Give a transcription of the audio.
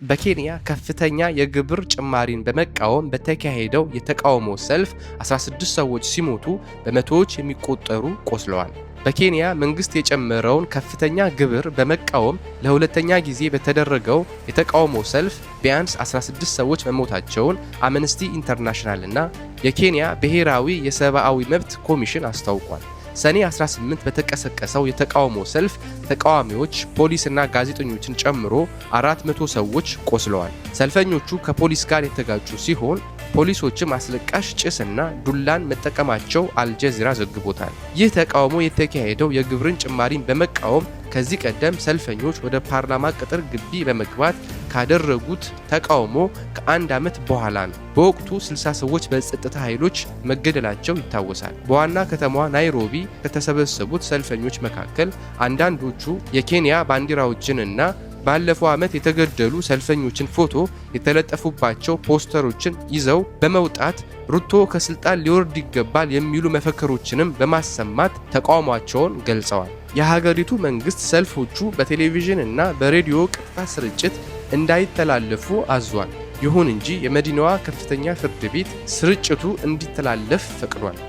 በኬንያ ከፍተኛ የግብር ጭማሪን በመቃወም በተካሄደው የተቃውሞ ሰልፍ 16 ሰዎች ሲሞቱ በመቶዎች የሚቆጠሩ ቆስለዋል። በኬንያ መንግስት የጨመረውን ከፍተኛ ግብር በመቃወም ለሁለተኛ ጊዜ በተደረገው የተቃውሞ ሰልፍ ቢያንስ 16 ሰዎች መሞታቸውን አምነስቲ ኢንተርናሽናል እና የኬንያ ብሔራዊ የሰብአዊ መብት ኮሚሽን አስታውቋል። ሰኔ 18 በተቀሰቀሰው የተቃውሞ ሰልፍ ተቃዋሚዎች ፖሊስና ጋዜጠኞችን ጨምሮ 400 ሰዎች ቆስለዋል። ሰልፈኞቹ ከፖሊስ ጋር የተጋጩ ሲሆን ፖሊሶችም አስለቃሽ ጭስና ዱላን መጠቀማቸው አልጀዚራ ዘግቦታል። ይህ ተቃውሞ የተካሄደው የግብርን ጭማሪን በመቃወም ከዚህ ቀደም ሰልፈኞች ወደ ፓርላማ ቅጥር ግቢ በመግባት ካደረጉት ተቃውሞ ከአንድ ዓመት በኋላ ነው። በወቅቱ 60 ሰዎች በጸጥታ ኃይሎች መገደላቸው ይታወሳል። በዋና ከተማዋ ናይሮቢ ከተሰበሰቡት ሰልፈኞች መካከል አንዳንዶቹ የኬንያ ባንዲራዎችንና ባለፈው ዓመት የተገደሉ ሰልፈኞችን ፎቶ የተለጠፉባቸው ፖስተሮችን ይዘው በመውጣት ሩቶ ከስልጣን ሊወርድ ይገባል የሚሉ መፈክሮችንም በማሰማት ተቃውሟቸውን ገልጸዋል። የሀገሪቱ መንግስት ሰልፎቹ በቴሌቪዥን እና በሬዲዮ ቀጥታ ስርጭት እንዳይተላለፉ አዟል። ይሁን እንጂ የመዲናዋ ከፍተኛ ፍርድ ቤት ስርጭቱ እንዲተላለፍ ፈቅዷል።